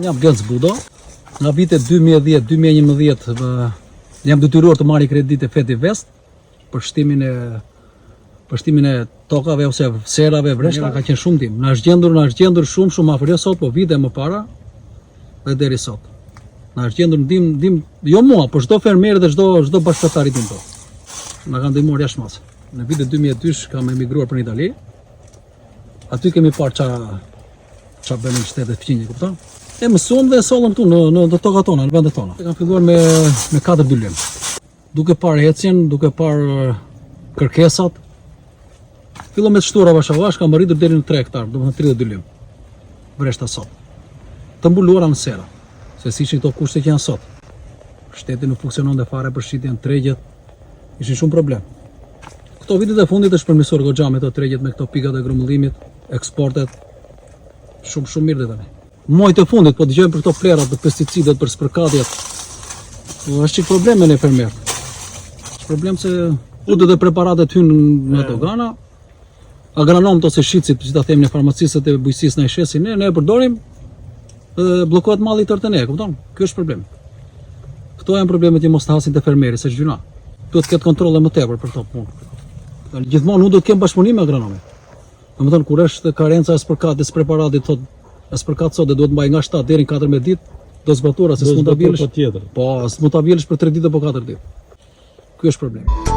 Unë jam Genc Budo. Nga vitet 2010-2011 jam detyruar të marr kredi te Fetinvest për shtimin e për shtimin e tokave ose serave vreshta ka qenë shumë ndihmë. Na është gjendur, na është gjendur shumë shumë afër jo sot, po vite më para dhe deri sot. Na është gjendur ndihmë, ndihmë jo mua, por çdo fermer dhe çdo çdo bashkëtar i tim po. Na kanë ndihmuar jashtë mase. Në vitin 2002 kam emigruar për në Itali. Aty kemi parë ça ça bënin shtetet fqinje, kupton? E mësuam dhe e sollëm këtu në në në tokat tona, në vendet tona. E kam filluar me me 4 dynym. Duke parë ecjen, duke parë kërkesat, fillova me të shtuar avash avash, kam arritur deri në 3 hektar, domethënë 30 dynym. Vreshta sot. Të mbuluara në sera, se si ishin këto kushte që janë sot. Shteti nuk funksiononte fare për shitjen, tregjet, ishin shumë problem. Këto vitet e fundit është përmirësuar goxha me këto tregjet, me këto pikat e grumbullimit, eksportet, shumë shumë mirë dhe tani. Muajt e fundit po dëgjojmë për këto plehrat, për pesticidet, për spërkatjet. Është çik problem me ne fermerët. Është problem se udet dhe preparatet hynë në dogana. Agronomët ose shitësit, si ta themi ne farmacistët e bujqësisë na i shesin ne, ne e përdorim dhe bllokohet malli tërë te ne, kupton? Ky është problem. Këto janë problemet që mos të hasin te fermeri, se është gjynah. Duhet të ketë kontrolle më tepër për këto punë. Gjithmonë unë do të kem bashkëpunim me agronomin. Domethënë kur është karenca e spërkatjes preparatit thotë e spërkat sot dhe duhet mbaj nga 7 deri në 14 ditë, do zbatuar se s'mund ta vjelësh. Patjetër. Po, s'mund ta vjelësh për 3 ditë apo 4 ditë. Ky është problemi.